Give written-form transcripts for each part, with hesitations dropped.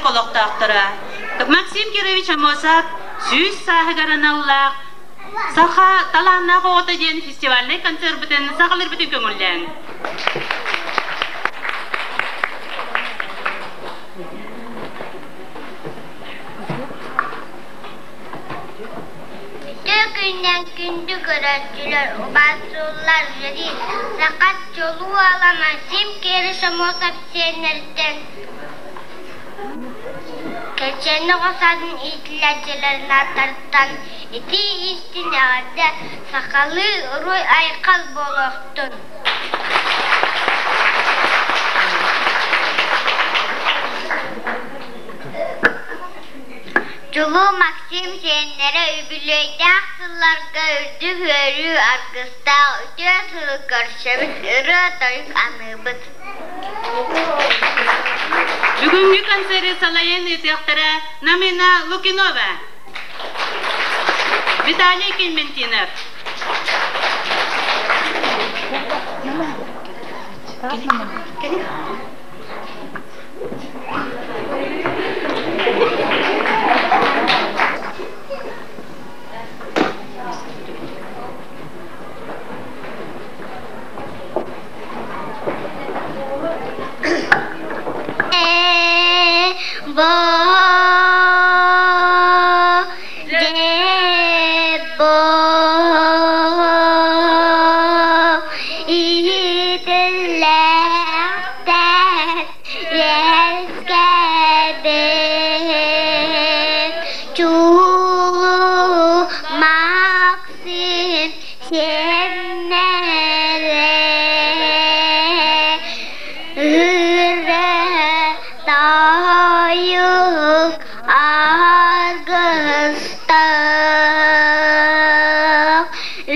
нэһилиэк олохтоохторо Максим Кирович Аммосов 100 сааһыгар аналлаах Саха талааннаах оҕото диэн фестивальнай концерпытын саҕалыырбытын көҥүллээн. Үтүө күннэн күндү көрөөччүлэр, убаастыыллар жюри, саха чулуу уола Максим Кирич Аммосов сиэннэриттэн Кэччэни оҕо саадын иитиллээччилэрин ааттарыттан итии-истиҥ эҕэрдэ сахалыы уруй-айхал буолуохтун! Чулуу Максим сиэннэрэ үбүлүөйдээх сылларга үрдүк үөрүү аргыстаах үтүө сылы көрсөбүт, ырыа-тойук аныыбыт. Бүгүҥҥү концеры салайан ыытыахтара Намина Лукинова, Виталий Клементинов. Чулуу Максим сиэннэрэ Ырыа-тойук аргыстаах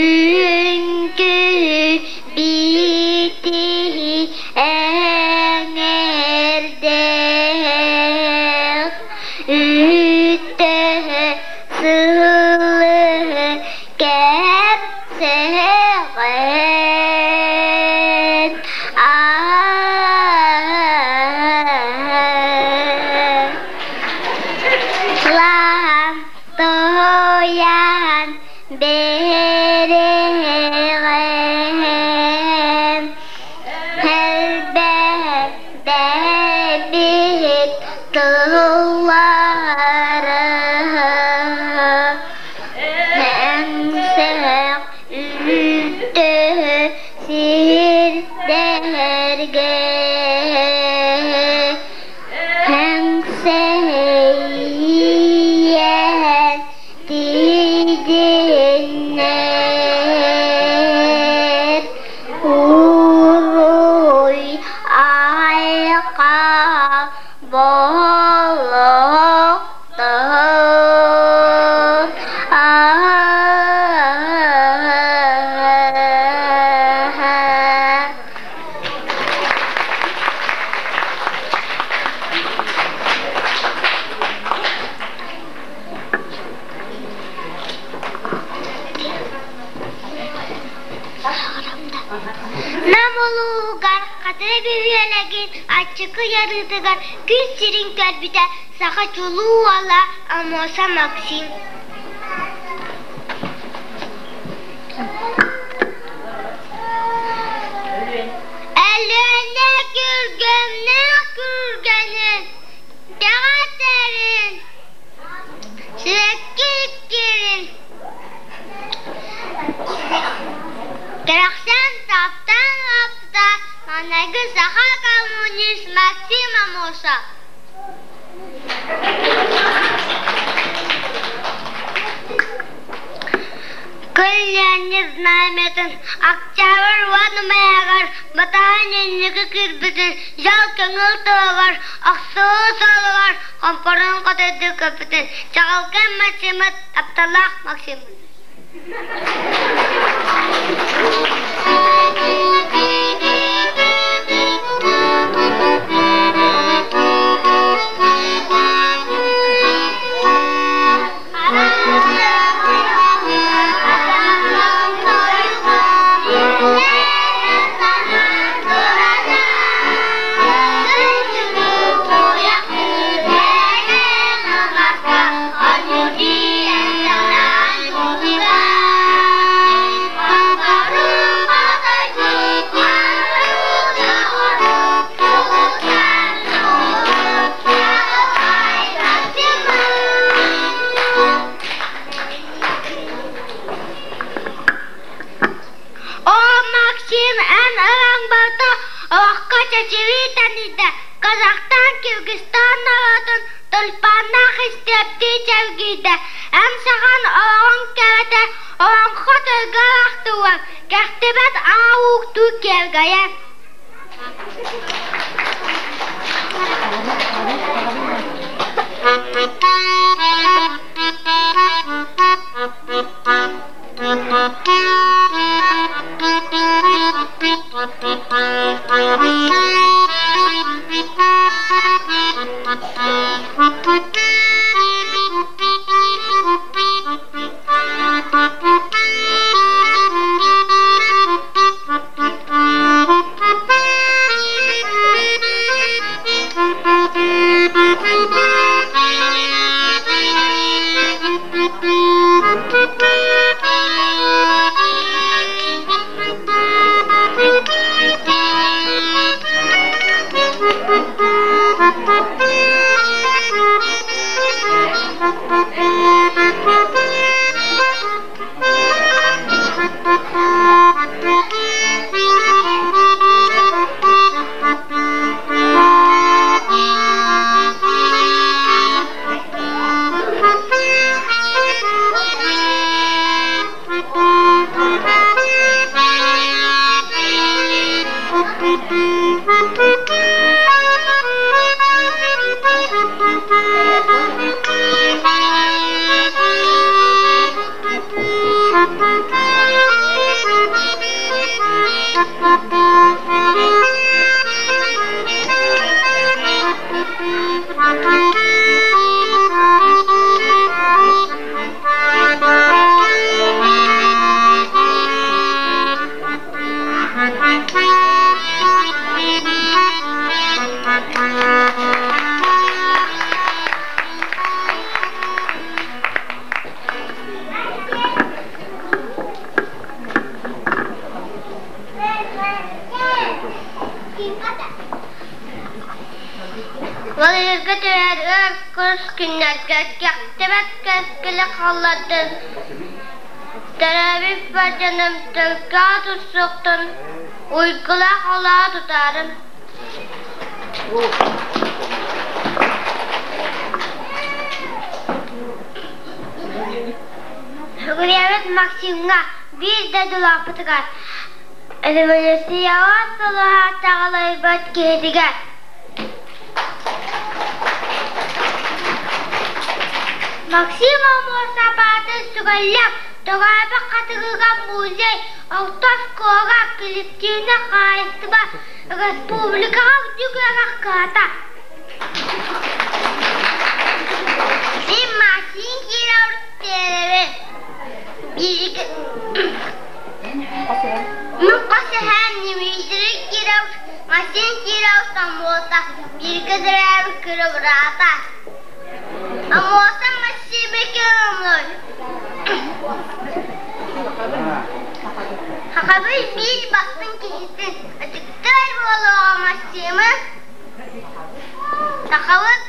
үҥкүү битии эҥэрдээх үтүө сылы кэпсэҕин Аһылаан тоһуйан биэриэҕим элбэх дэбит тыллары Эҥсэх үтүө сирдэргэ Эҥсэйэн тиийдиннэр Уруй айхал буолуохтун Нам улууһугар Хатыры бөһүөлэгин Аччыкы ярыытыгар күн сирин көрбүтэ саха чулуу уола Амоса Максим. Өлүөнэ күргүмнээх күргэнин, кэҕэтэрин, сибэкки иккирин, кэрэхсээн таптаан ааппыта маҥнайгы саха коммунист Максим Аммосов. Көлүөнэ знамятын Октябрь уон умайыгар батаһын инники киирбитин дьол көҥүл тылыгар охсуһуу суолугар хомпорун хотойдуу көппүтүн чаҕылкай Максимыт тапталлаах Максимыт. Аҥа ууктуу киэргэйэр. Балыырга түһэр өр кус күннэргэ кэхтибэт кэскили халлардын, төрөөбүт бар дьонум төлкөҕө турсуохтун, уйгулаах олоҕу тутаарым. Сүгүрүйэбит Максимҥа биир дойдулаахпытыгар революцияҕа сылыһа таҕылайбыт киһитигэр Максим Аммосов аатын сүгэллээх Тоҕообох хатырыга музей, орто оскуола коллективнай хаһаайыстыба республикаҕа үрдүк үөрэх кыһата. Мин Максим Кирович Теревин. Мин хос эһээм Дмитрий Киров, Максим Киров Самота, бииргэ төрөөбүт кыра быраата. Амоса Максима Кировна. Хахабый биир бастыҥ киһитин ытыктыыр буолуоҕа Максимы Сахабыт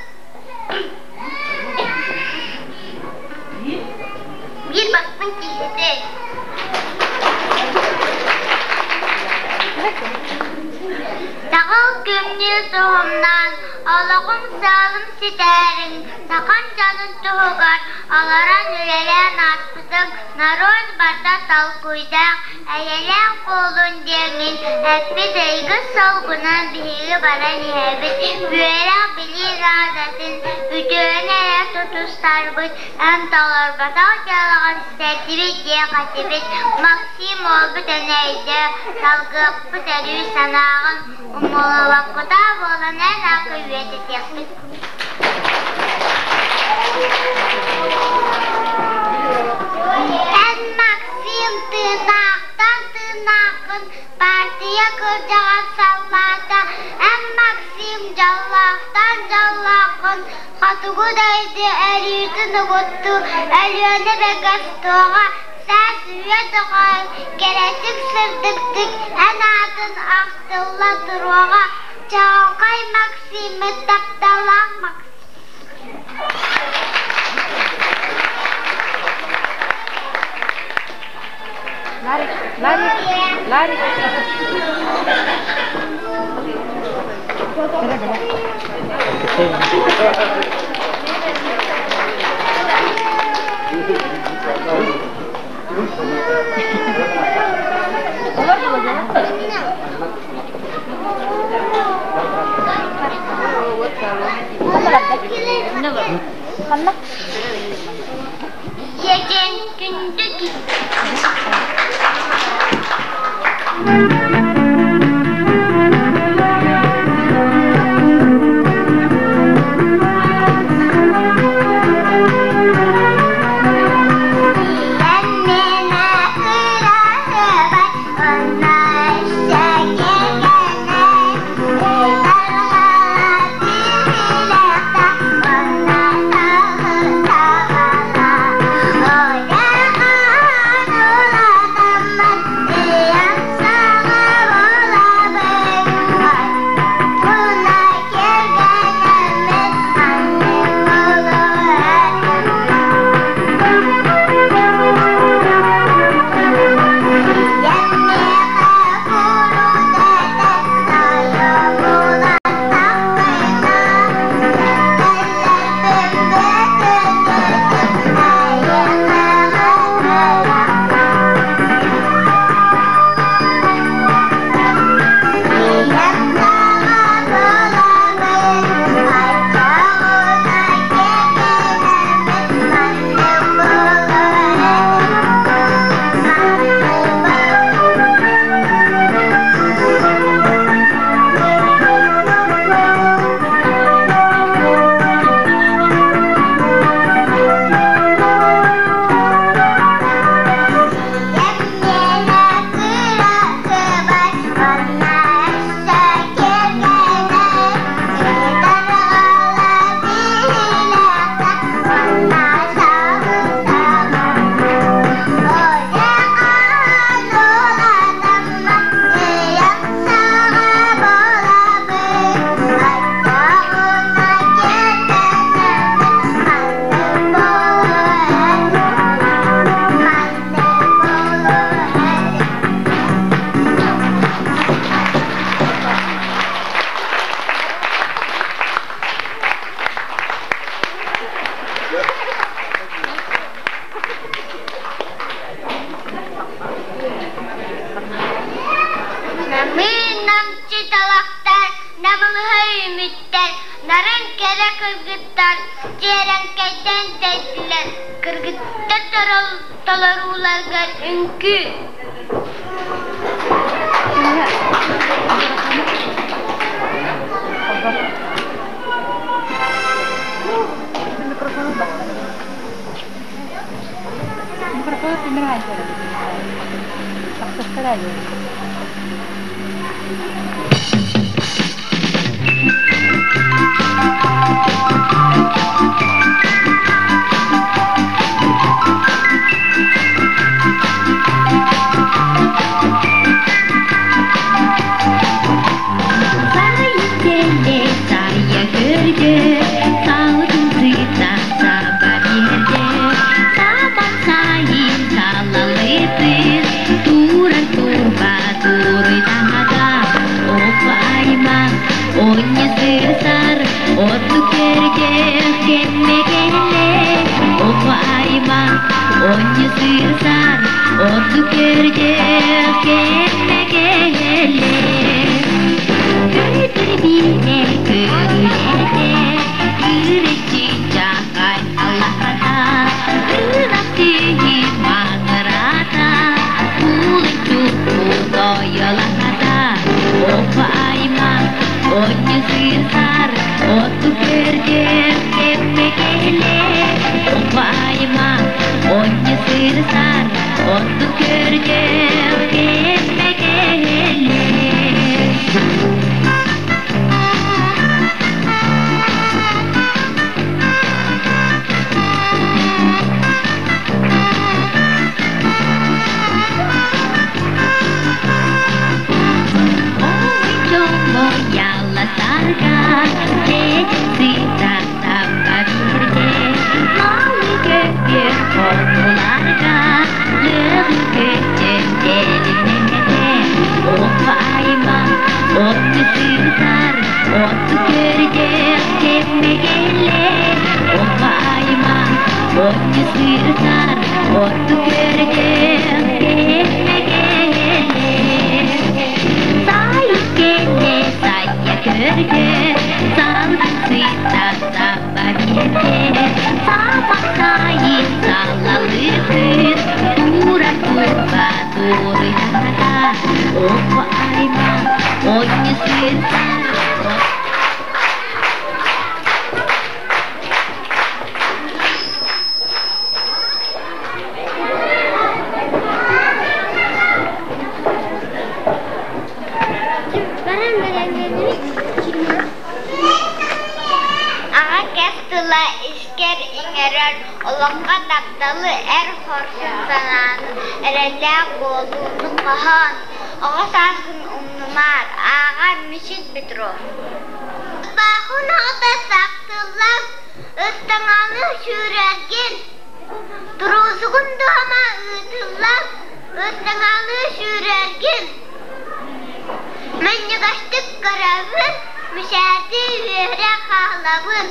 биир бастыҥ киһитин. Таҕыл күннүү суһумнаан, олоҕум сыалым ситээрин, сахан дьонун туһугар олорон үлэлээн ааспытыҥ норуот барыта толкуйдаах, эйэлээх буолун диэҥҥин эппит ыйгыт солгунан биһиги баран иһэбит, үөрэх-билии наадатын үтүөнү эрэ тутустарбыт, эн толорботох дьыалаҕын ситэрдибит диэх этибит, Максим уолбут өнөйдө, салгыахпыт өрүү санааҕын умуллубаккыта буолан эн аакка үөтэтиэхпит. Эн Максим тыынаахтан тыынааххын, партия кырдьаҕас саллаата, эн Максим дьоллоохтон дьоллооххун, хотугу дойду өрүүтүн угуттуу Өлүөнэ Бегостуоҕа саас үйэ доҕоор, кэрэтик сырдыктык эн аатын ахтылла туруоҕа, Чаҕылхай Максиммыт тапталлаах Максим. Ларик, Ларик, Ларик. Намыын намчы талахтар, намылыһа үүмүттэр, нарын кэрэ кыргыттар дьиэрэҥкэйтэн тэйдилэр, кыргыттар толорууларыгар үҥкүү. Аҕа кэс тыла искэр иҥэрэр, олоххо тапталы, эр хорсун санааны, эрэллээх буолууну хоһоон, оҕо сааскын умнумаар, ааҕар Мичил Петров. Баахын аҕата сахтыллар, ыстаҥалыы сүүрэргин, туруусугун дуома ыытыллар, ыстаҥалыы сүүрэргин. Минньигэстик көрөбүн, мичээрдии үөрэ хаалабын.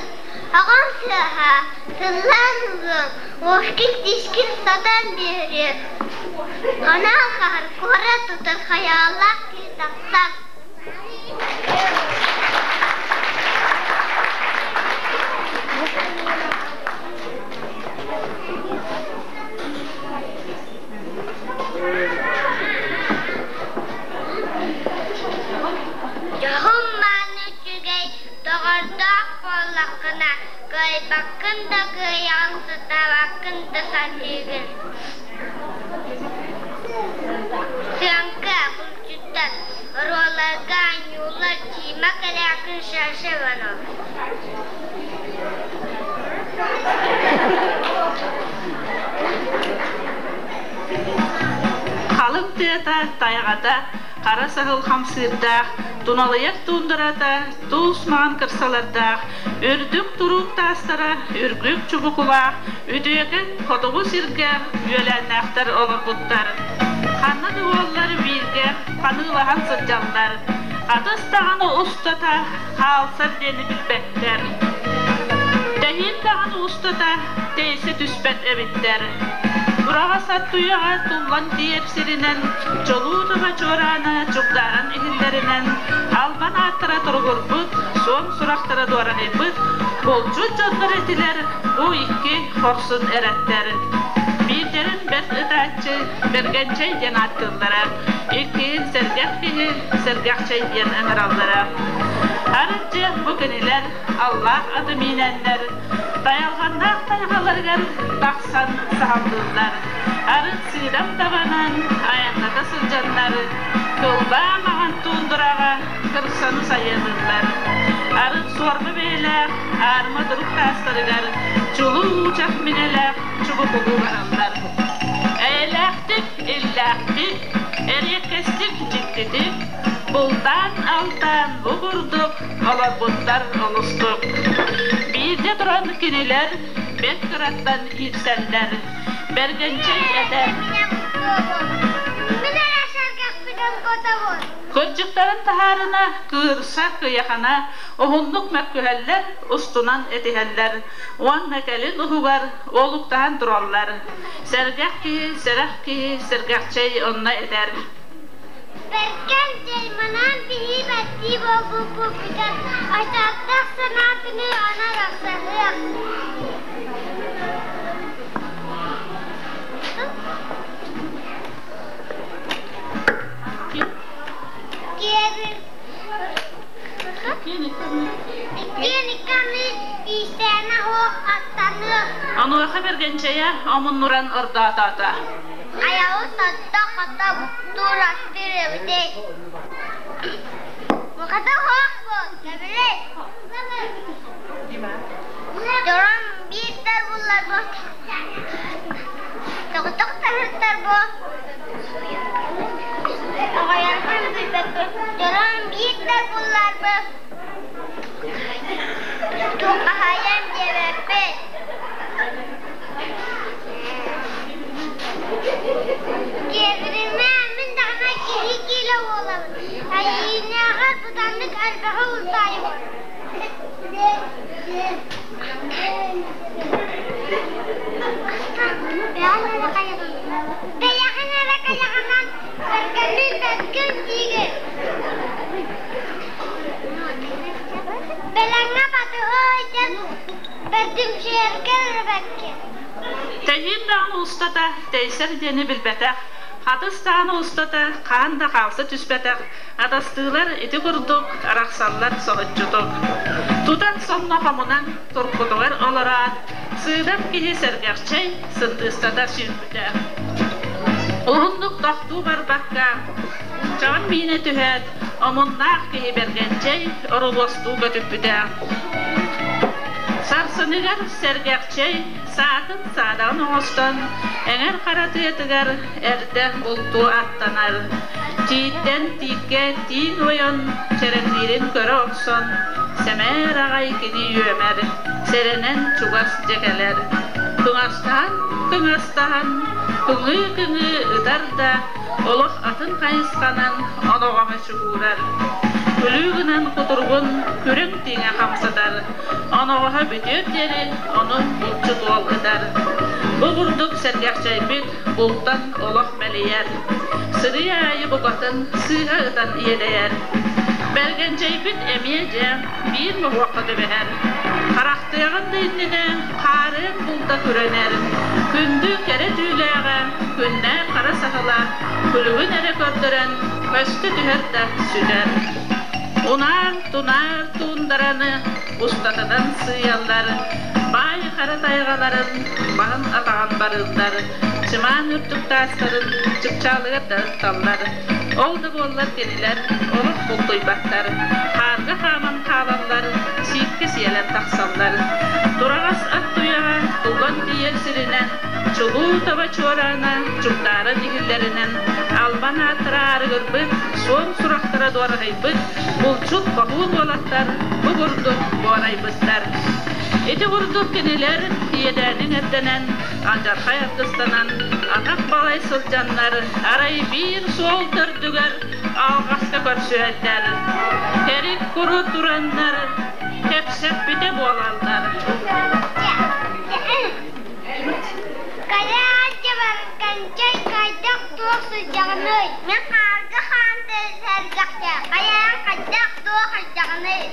Аҕам сыаһа, тыллаан ылыам, уоскун-тискин сатаан биэриэм. Анаан хаһар куорат тутар хайаалаах киһи тахсан. Дьоһун-мааны үчүгэй доҕордоох буоллаххына, кыайбаккын да кыайаҕын, сатаабаккын да сатыыгын. Сыаҥка, булчуттар, оруолларга оонньууллар Тима Корякин, Саша Иванов. Халыҥ тыата, тайҕата, хара саһыл хамсыырдаах, туналыйар туундарата, туус маҥан кырсалардаах, үрдүк туруук таастара, үргүк чубукулаах, үтүөкэн хотугу сиргэ үөлээннээхтэр олорбуттар. Ханна да буоллар бииргэ ханыылаһан сылдьаллар. Хатыс даҕаны устата хаалсар диэни билбэттэр. Тэһиин даҕаны устата тэйсэ түспэт эбиттэр. Ураҕас ат туйаҕа туллан тиийэр сиринэн, чолуу таба чуораана чугдааран иһиллэринэн, албан ааттара туругурбут, суон сурахтара дуораһыйбыт, булчут дьоннор этилэр, бу икки хорсун эрэттэр. Биирдэрин бэрт ытааччы Бэргэнчэй диэн ааттыыллара, иккиһин сэргэх киһи Сэргэхчэй диэн ыҥыраллара. Арыт дьэ бу кинилэр аллаах аты миинэннэр, тайалҕаннаах тайҕаларыгар тахсан саһаллыыллар. Арыт сыыдам табанан айанната сылдьаннар, кылбаа маҕан туундураҕа кырсаны сайыалыыллар. Арыт суорба бэйэлээх аарыма турук таастарыгар чулуу уучах минэлээх чубукулуу бараллар. Эйэлээхтик, иллээхтик, эриэккэстик, дьиктитик, бултаан-алтаан бу курдук олорбуттар олустук. Биирдэ туран кинилэр бэрт кыраттан иирсэллэр. Бэргэнчэй этэ. Кырдьыктарын таһаарына кыырса кыйахана уһуннук мөккүһэллэр, устунан этиһэллэр уонна кэлин уһугар уолуктаһан тураллар. Сэргэх киһи, сэрэх киһи, сэргэхчэй онно этэр. Бэргэн дьайманан биһи бэртии буолбуппут бүтэн, атааттах санаатыныы анар ахсаһыах. Иккиэн икками иистээнэ суох аттаныах. Онуоха Бэргэнчэйэ омуннуран ордоотоото. Айаҕы сотто-хото буттуур астыыр эбитий. Мухата суох буол, кэбилэй. Дорон биирдэр буллар бу. Тоҕотох таһыттар бу. Оҕойорбун билбэппин. Дорон биирдэр буллар бу. Туоххаһайан диэбэппин. Киэбиримэ, мин даҕаны киһи киилэ буолабын. Айыынааҕар бытаннык элбэҕи ултаайабын. Бэйэҕин эрэ кайаҕынан бэргэнин бэргэн диигин. Бэлэҥҥэ батыһа ыйдан бэрдимсийэргэ өрөбөккө. Тэһиин даҕаны устата тэйсэр диэни билбэтэх. Хатыс даҕаны устата хаан да хаалса түспэтэх атастыылар ити курдук арахсаллар соһуччутук. Тутан сонно хомунан туркутугар олороот, сыыдам киһи сэргэхчэй сындыыстата сүүрбүтэ. Уһуннук тохтуу барбакка, чаҕын миинэ түһээт, омуннаах киһи Бэргэнчэй орулуостуу көтүппүтэ. Сарсыныгар Сэргэхчэй саатын саадаҕын оҥостон, эҥэр хара тыатыгар эрдэ бултуу аттанар. Тииттэн тииккэ тииҥ ойон чэрэҥниирин көрө охсон, сэмээр аҕай кини үөмэр, сэрэнэн чугас дьэ кэлэр. Кыҥастаһан, кыҥастаһан, кыҥыы-кыҥыы ытар да, олох атын хайысханан оноҕоһо чугуурар. Күлүү гынан кутуругун күрүҥ тииҥэ хамсатар, оноҕоһо бүтүөр диэри ону булчут уол ытар. Бу курдук сэргэхчэйбит бултан олох мэлийэр. Сырыы аайы букатын сыыһа ытан иэдэйэр. Бэргэнчэйбит эмиэ дьэ биир моһуокка түбэһэр. Харахтыаҕын да иннинэ хаарыан булда күрэнэр. Күндү кэрэ түүлээҕэ күннээх хара саһыла күлүгүн эрэ көрдөрөн көстө түһэр да сүтэр. Унаар тунаар туундараны устатынан сыыйаллар, баай хара тайҕаларын баһын атаҕын барыыллар, чымаан үрдүк таастарын чыпчаалыгар да ытталлар. Ол да буоллар кинилэр олох бултуйбаттар, хаарга хааман хаалаллар, сииккэ сиэлэн тахсаллар. Тураҕас ат туйаҕа туллан тиийэр сиринэн, чулуу таба чуораана чугдааран иһиллэринэн албан ааттара аарыгырбыт, суон сурахтара дуораһыйбыт булчут хоһуун уолаттар бу курдук буорайбыттар. Ити курдук кинилэр иэдээнин эрдэнэн, алдьархай аргыстанан, атах балай сылдьаннар, арай биир суол төрдүгэр алҕаска көрсүһэллэр. Кэрик куру тураннар, кэпсэппитэ буолаллар. Кэлээччи Барканчай хайдах туох сылдьаҕыный? Мин хаарга хаан сэргэхтэ, хайаан хайдах туох сылдьаҕыный?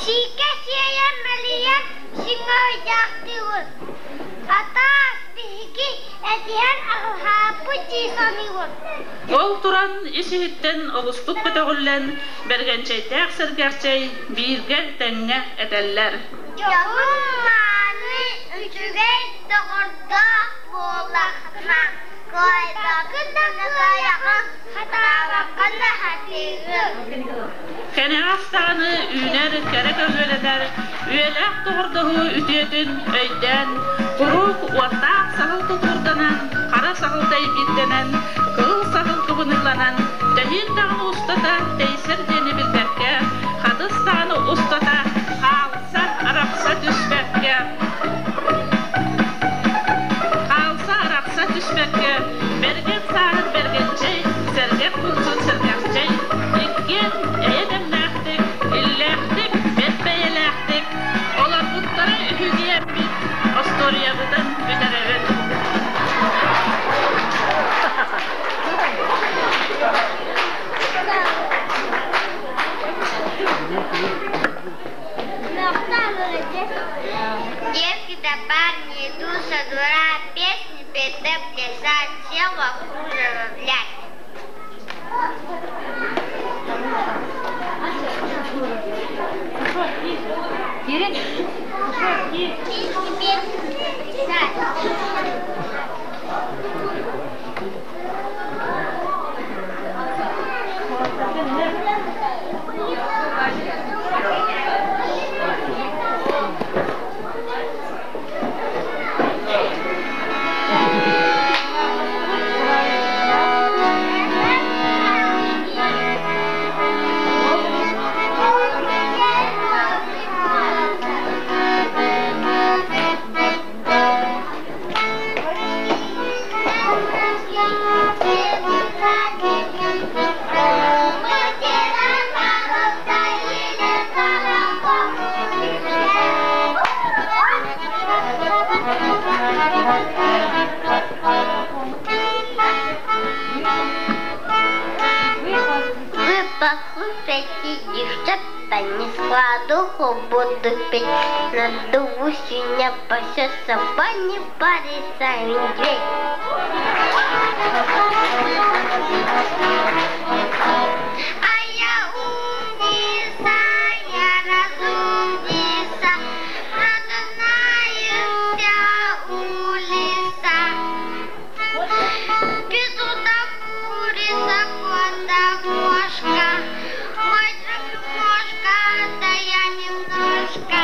Сиикэ сиэйэн мэлийэн сиҥэ-ыйдаахтыыбын. Атаас биһиги этиһэн аҕылаһааппыт дии саныыбын. Ол туран ис-иһиттэн олустук көтөҕүллэн Бэргэнчэйдээх Сэргэхчэй бииргэ тэҥҥэ этэллэр. Дьоһун мааны үчүгэй доҕордоох буоллаххына, кыайбаккын да кыайаҕын, хатаабаккын да хатыыгын. Кэнэҕэс даҕаны үүнэр кэрэ көбүөлэнэр үйэлээх доҕордоһуу үтүөтүн өйдөөн, куруук уоттаах саһыл тутуурданан, хара саһыл тэйбиирдэнэн, кыһыл саһыл кыбыныыланан, тэһиин даҕаны устата тэйсэр диэни билбэккэ, хатыс даҕаны устата хаалса, арахса түспэккэ, хаалса, арахса түспэккэ, бэргэн сааһын бэргэнчэй, сэргэх булчут сэргэхчэй, иккиэн эйэ дэмнээхтик, иллээхтик, бэт бэйэлээхтик олорбуттара үһү диэммит остуоруйабытын бүтэрэбит. Девки да парни идут со двора, песни петь да плясать, все вокруг забавлять. Песни петь, плясать. Вы послушайте, и чтоб место не складуху буду петь. На дубу свинья пасется, не парится медведь. А я умница, я разумница, правда знаю вся улица. Петуха, курица, кота, кошка, мой друг мошка, да я немножко.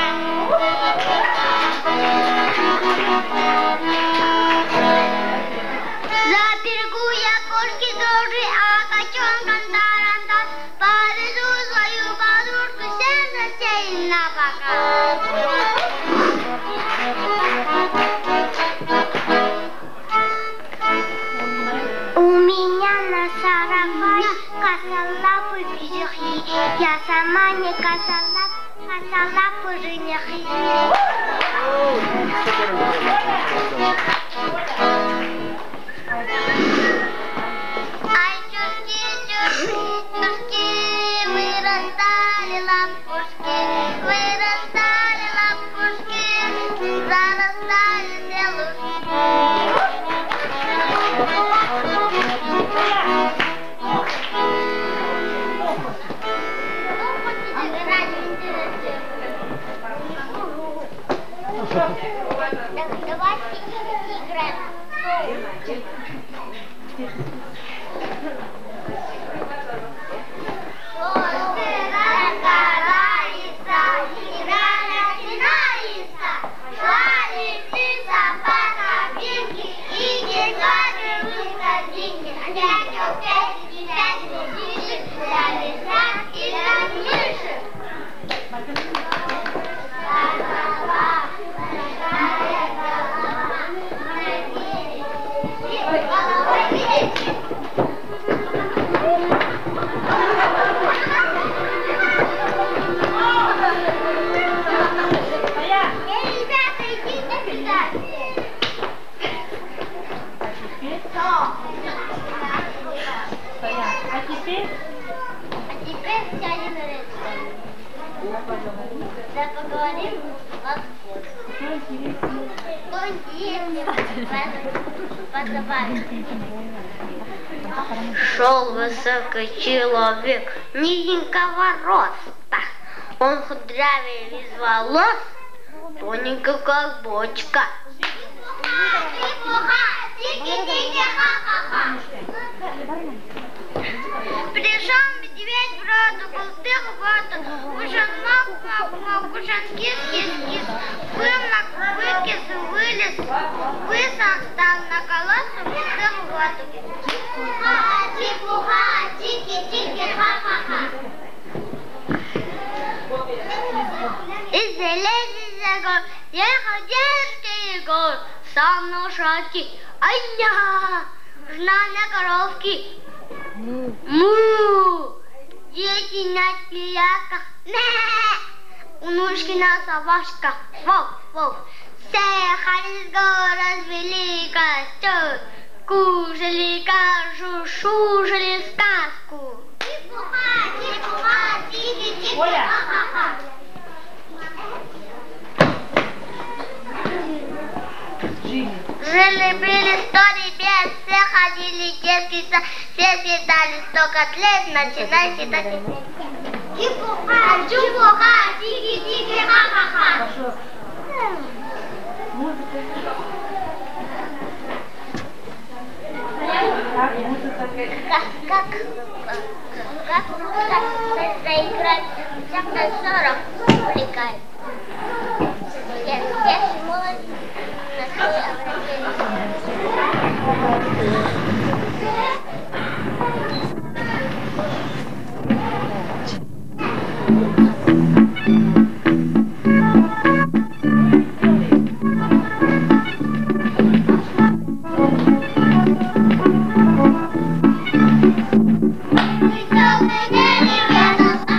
Забегу я кошки тоже, а котенком тарантас, повезу свою подружку всем соседям на показ. У меня на сарафане косолапый петухи. Я сама не косолап, косолапы женихи. Ай, чушки, чушки, чушки, вырастали лопушки, вырастали лопушки, зарастали белушки. Кто хочет играть в интернете? Так, давайте играем. Солнце разгорается, игра начинается. Шла лисица по тропинке и не в корзинке. Дятел пять и пять лисичек, для лиса и для мишек. Голова, большая голова, на дереве висит голова висит. Эй, ребята, идите сюда все. А теперь? А теперь сядем рядом. Да поговорим вот. Что интереснее позабавить. Шел высокий человек, низенького роста. Он кудрявый без волос, тоненький, как бочка. Пришел медведь в роду, болтых воду, ужин мок, мок, мок, ужин кис, кис, кис, вымок, выкис, вылез, высох, стал на колодцу, бултых воду. Чепуха, чепуха, чики, чики, ха-ха-ха. Из леди за гор ехал дедушка Егор, сам на лошадке, а я жена на коровке. Му! Дети на телятах, мэ! Внучки на собачках, вов, вов. Съехали с гор, развели костер, кушали кашу, шушали сказку. Чепуха, чепуха, тики, тики, ха-ха-ха. Жили-были 100 ребят, все ходили в детский сад, все съедали 100 котлет, начинай считать. Чепуха, чепуха, тики, тики, ха-ха-ха. Как, как, как, как заиграть? Всех на 40 увлекает. Я всех молод на свой обращение. Высокое дерево на сад.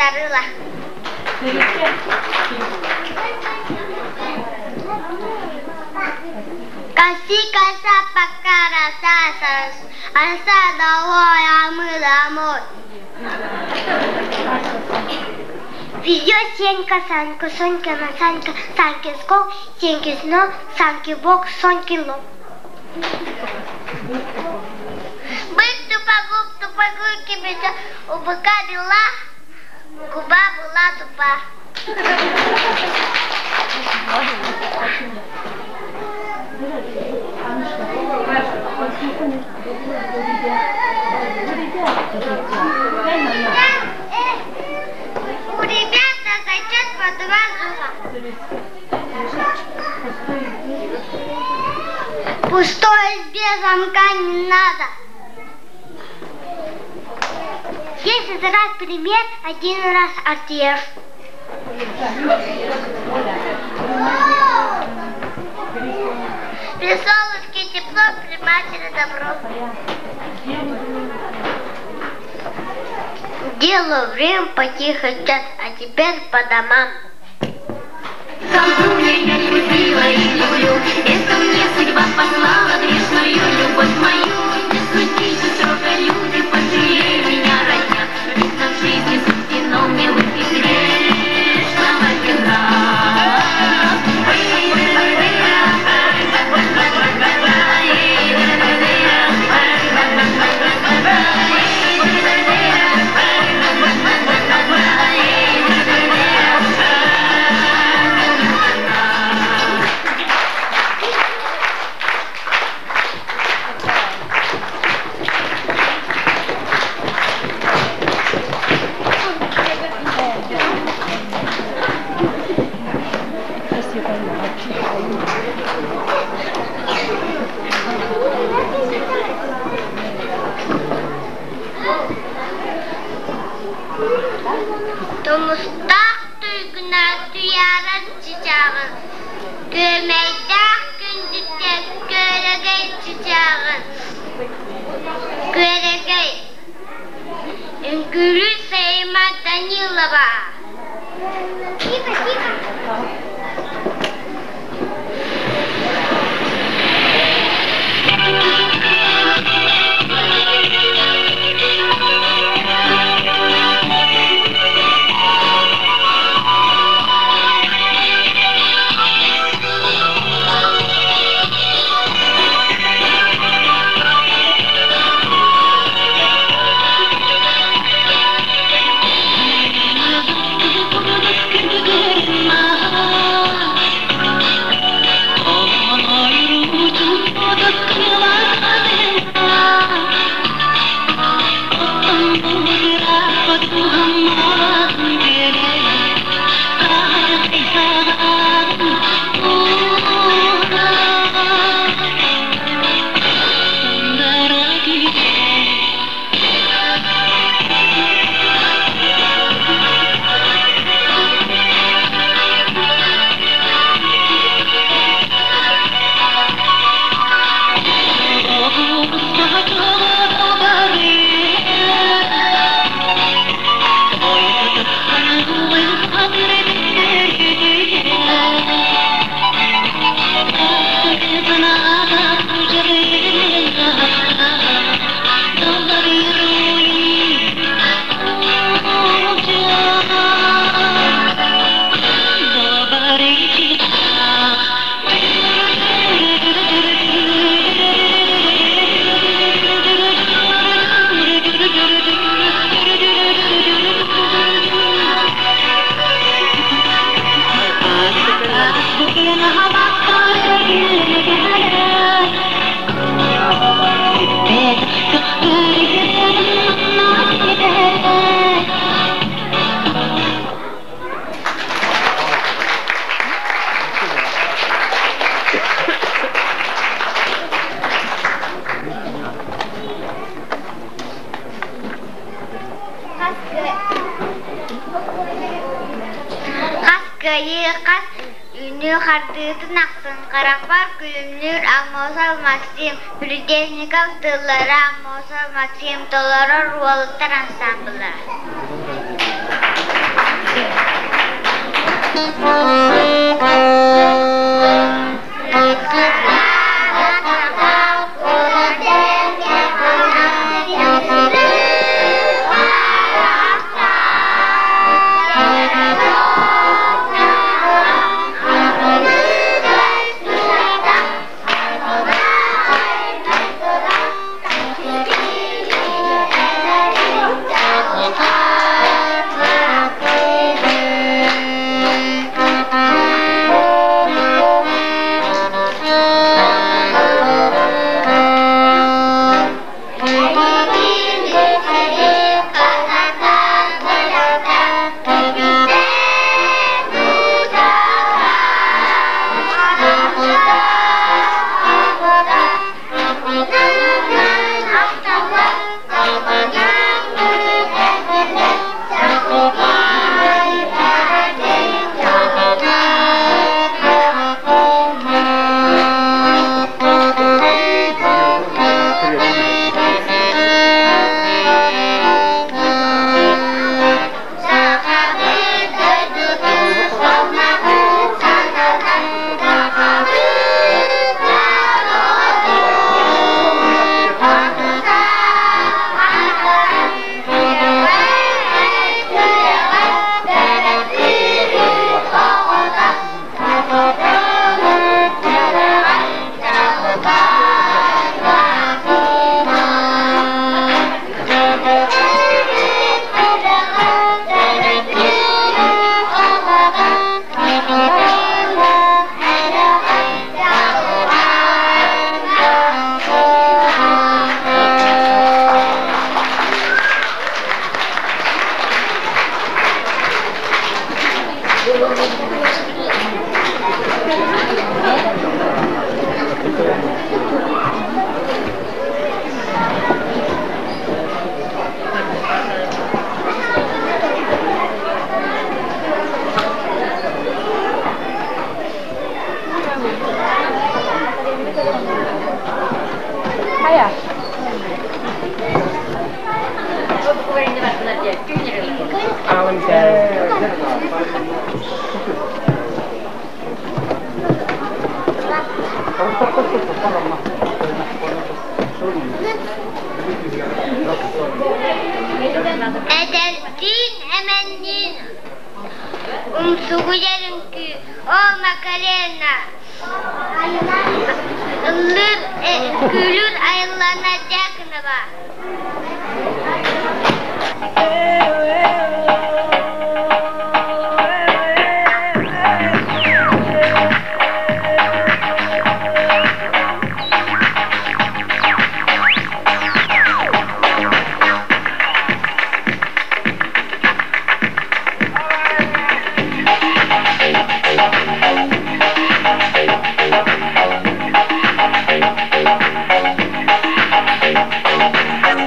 Дарыла. Коси, коса, пока роса, оса долой, а мы домой. Везет Сенька Саньку, Сонька на Санька, Саньки скок, Сеньки сно, Саньки бок, Соньки лоб. Бык тупогуб, тупогуб кибета, у быка бела, губа была тупа. У ребята зачет по два зуба. Пустой избе замка не надо. Десять раз пример, один раз отъешь. При солнышке тепло, при матери добро. Дело время потихо час, а теперь по домам. Колдунья я любила и люблю, Это мне судьба послала грешную любовь мою. Не судите строго, люди, пожалей меня, родня, Ведь нам в жизни суждено мне выпить грешного вина. Тумустаах туйгуна туйаарар чычааҕын, күөмэйдээх күндүтэ күөрэгэй чычааҕын, күөрэгэй Үҥкүүлүүр Сайыма Данилова. Тихо, тихо. Хас кыайыы хас үүнүү хардыытын ахсын харахпар күлүмнүүр Аммосов Максим Придешников тыллара Аммосов Максим толорор уолаттар ансамбллара. Хайа. Эдэрдиин эмэнниин умсугуйар үҥкүү О Макарена Ыллыыр күлүр Айыллана Дьяконова.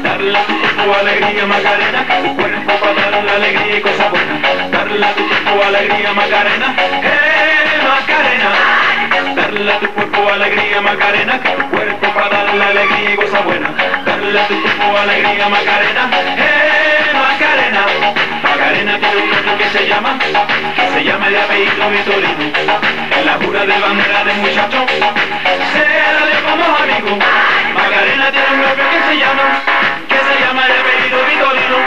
Darle a tu cuerpo alegría, Macarena, tu cuerpo para dar la alegría y cosas buenas. Darle a tu cuerpo alegría, Macarena, Macarena. Darle a tu cuerpo alegría, Macarena, que tu cuerpo para dar la alegría y cosas buenas. Darle a tu cuerpo alegría, Macarena, Macarena. Macarena tiene un novio que se llama el apellido Vitorino. En la jura de bandera de muchacho, se la dio como amigo. Macarena tiene un novio que se llama el apellido Vitorino.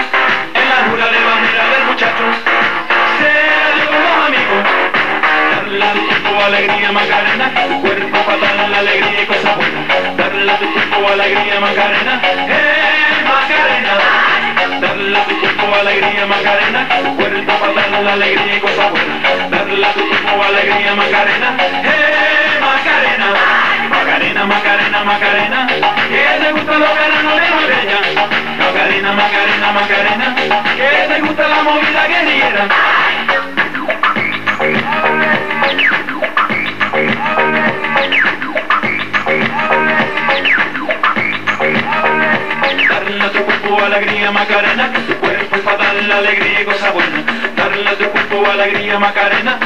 En la jura de bandera del muchacho, se la dio como amigo. Darle a tu cuerpo alegría, Macarena, tu cuerpo para dar la alegría y cosas buenas. Darle a tu cuerpo alegría, Macarena, Macarena. Darle a tu cuerpo alegría, Macarena, tu cuerpo para dar la alegría y cosas buenas. Darle a tu cuerpo alegría, Macarena, Macarena. Macarena, Macarena, Macarena, que te gusta los veranos de Marbella. Macarena, Macarena, Macarena, que te gusta la movida guerrillera. Darle a tu cuerpo alegría, Macarena, que tu cuerpo es para dar la alegría y cosa buena. Darle a tu cuerpo alegría, Macarena,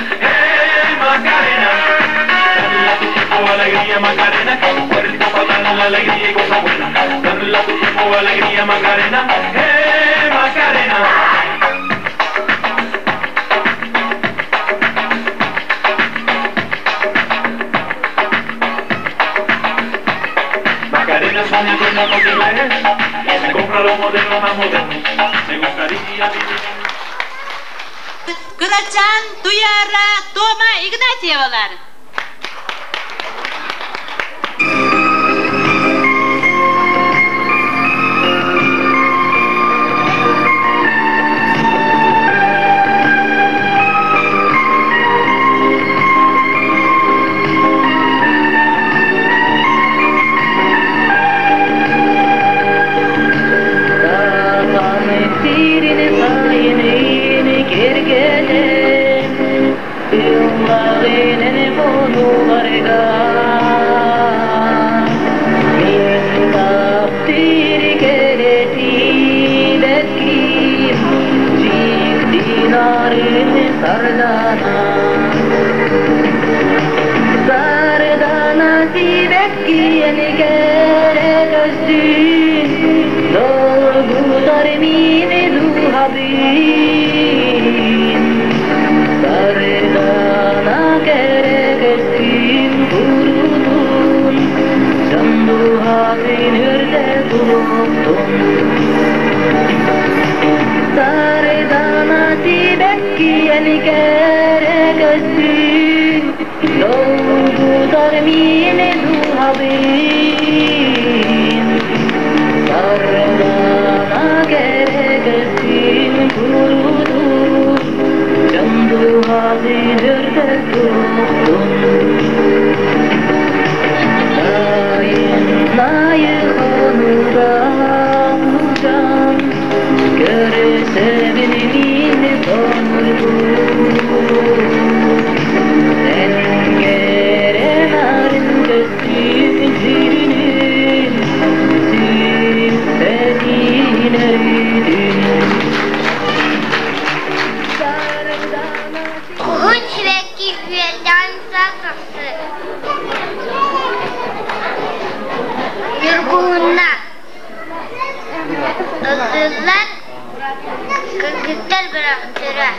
Macarena. Darle a tu cuerpo alegría, Macarena, que tu cuerpo para dar la alegría y cosa buena. Darle a tu cuerpo alegría, Macarena, Macarena. California con la corte inglés, se compra los modelos más modernos. Me gustaría vivir. Кырачаан Туяра Тома Игнатьевалар. Уһун сибэкки үөрдэҕин саас тахсар. Ньургуһунна ыллыыллар кыргыттар бөлөхтөрө.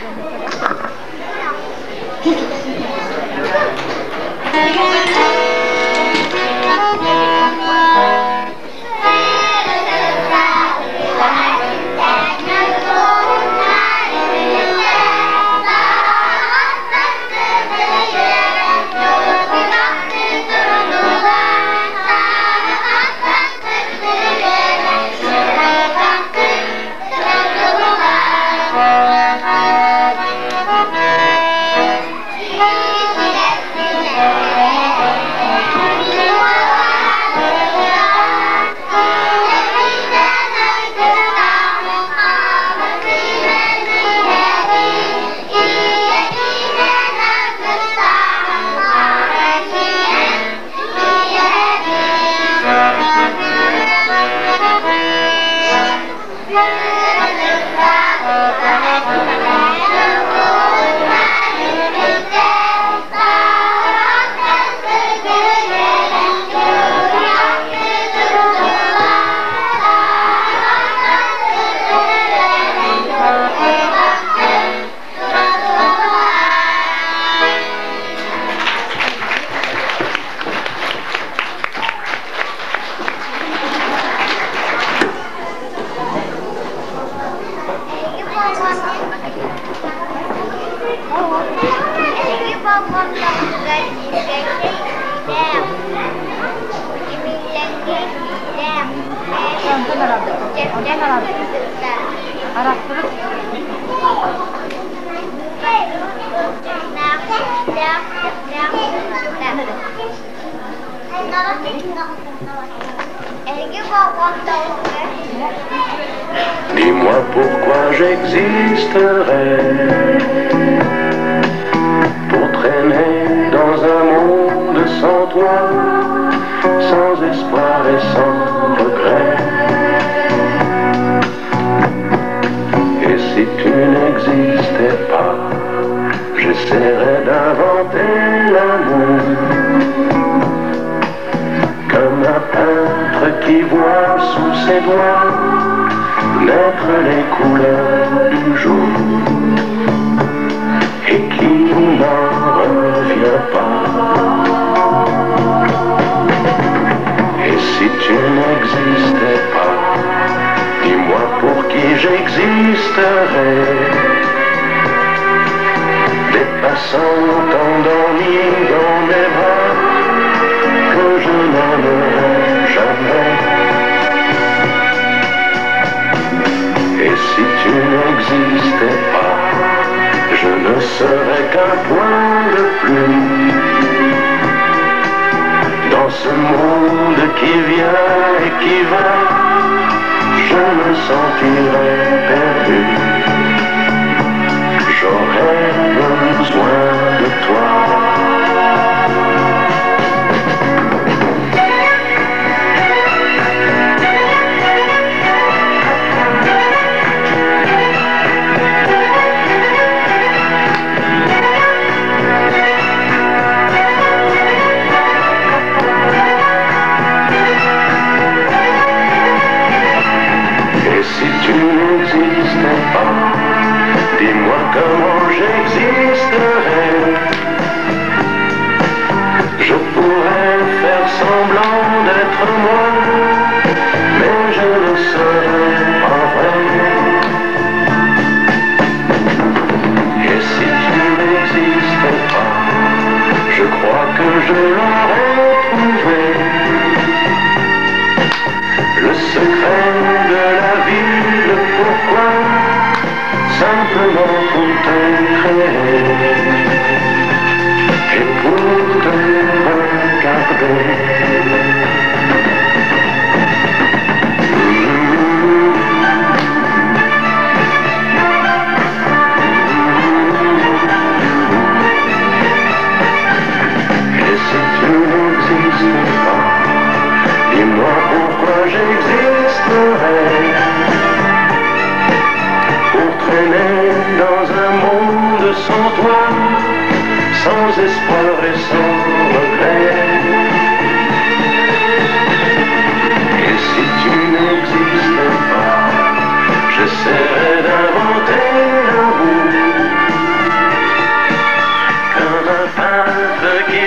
Dis-moi pourquoi j'existerais pour traîner dans un monde sans toi, sans espoir et sans regret. Et si tu n'existais pas, j'essaierais d'inventer l'amour comme un peintre qui voit sous ses doigts naître les couleurs du jour et qui n'en revient pas. Et si tu n'existais j'existerais. Des passants endormis dans mes bras que je n'aimerai jamais. Et si tu n'existais pas, je ne serais qu'un point de plus dans ce monde qui vient et qui va. Je me sentirais perdu. J'aurais besoin de toi. Et si tu n'existais pas, dis-moi comment j'existerais. Je pourrais faire semblant d'être moi, mais je ne serais pas vrai. Et si tu n'existais pas, je crois que je l'aurais trouvé. Le secret de la vie, le pourquoi, simplement pour te créer et pour te regarder. Et si tu n'existais pas, dis-moi pourquoi j'existerais. Pour traîner dans un monde sans toi, sans espoir et sans regret. Et si tu n'existais pas, j'essaierais d'inventer l'amour comme un peintre qui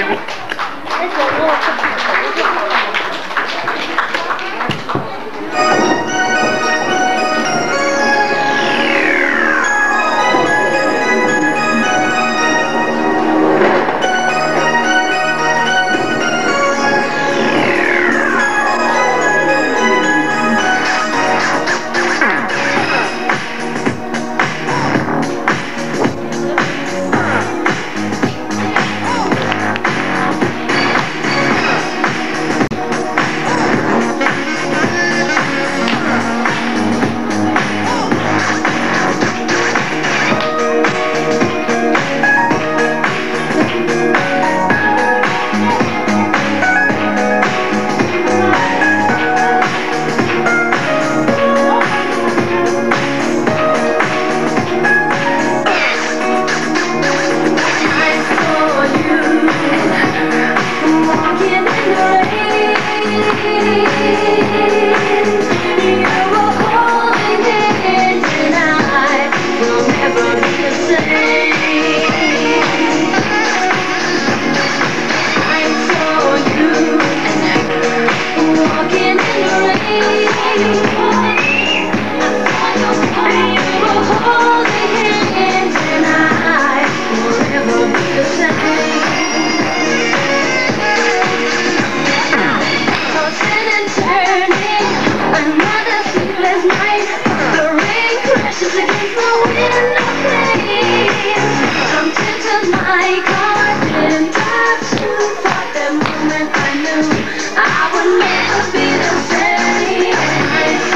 I knew I would never be the same.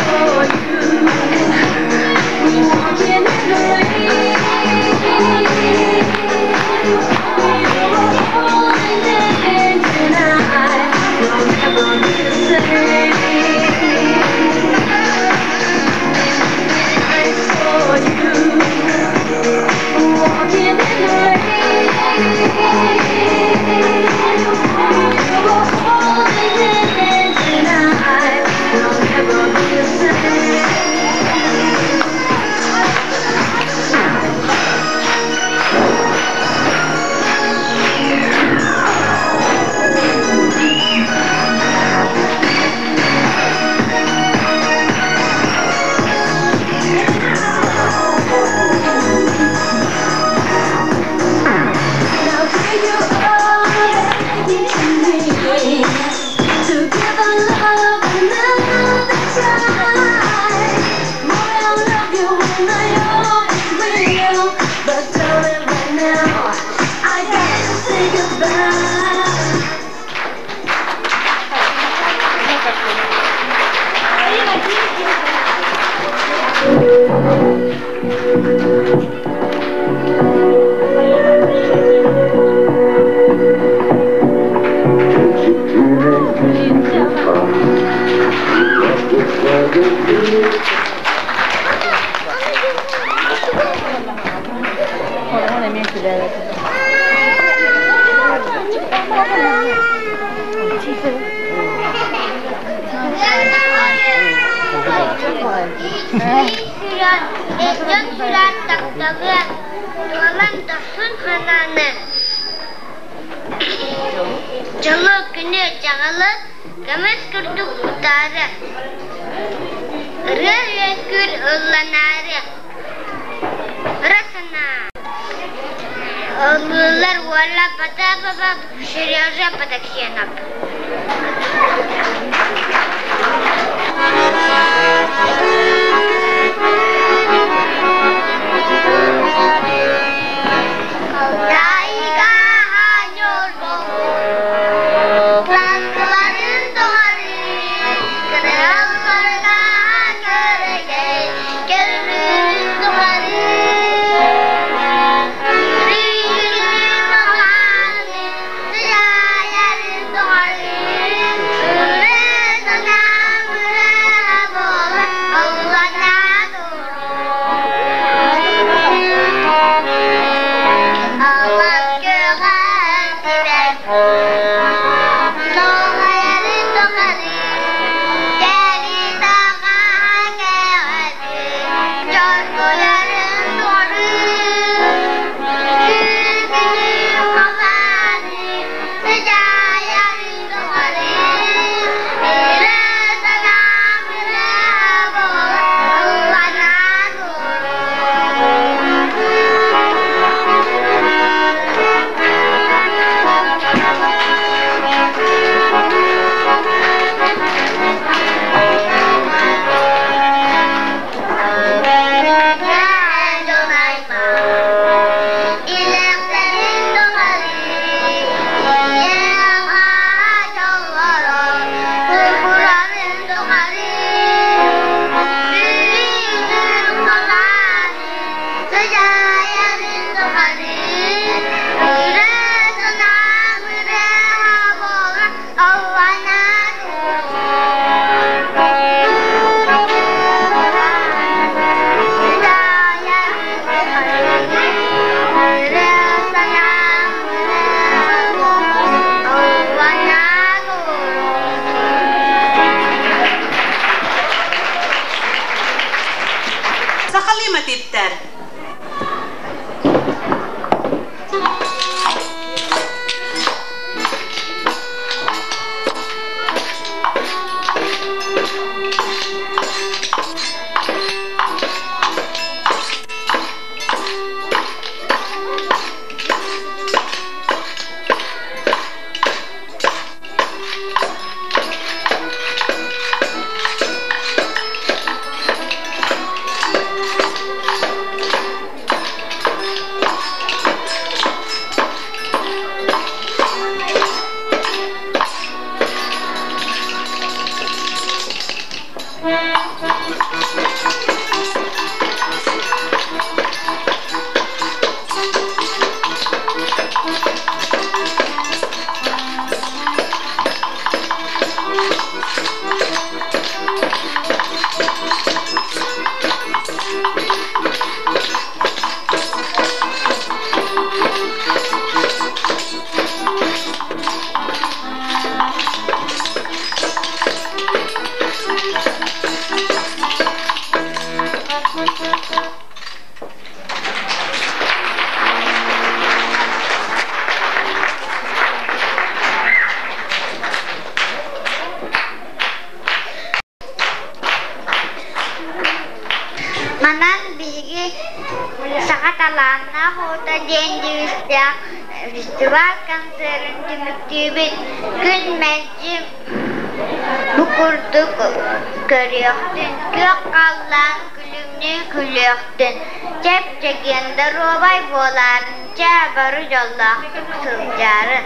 Оҕон эмиэ күлээбэт. Дьон сүрээн тапталыа, туолан дохсун санааны Дьолу күнү дьаҕалы көмүс курдук утаары, ырыа үөскүүр ылланаары, ыра санаа ыллыыллар уола Потапова Сережа Потаксенов. Тайга Ласкаларын тухары кыралларга көрөгөй көрүрүн тухары Сыйаайарын тухары Ыры санаам ырыа буола Аллана Аллах көҕө Сахалыы мотивтар. Манан биһиги саха талааннаах оҕото диэн девизтээх фестиваль концерын түмүктүүбүт. Күн мэлдьи бу курдук көрүөхтүн, күөх халлаан күлүмнүү күлүөхтүн, чэп-чэгиэн доруобай буолаарын, чээ бары дьоллоохтук сылдьаарын.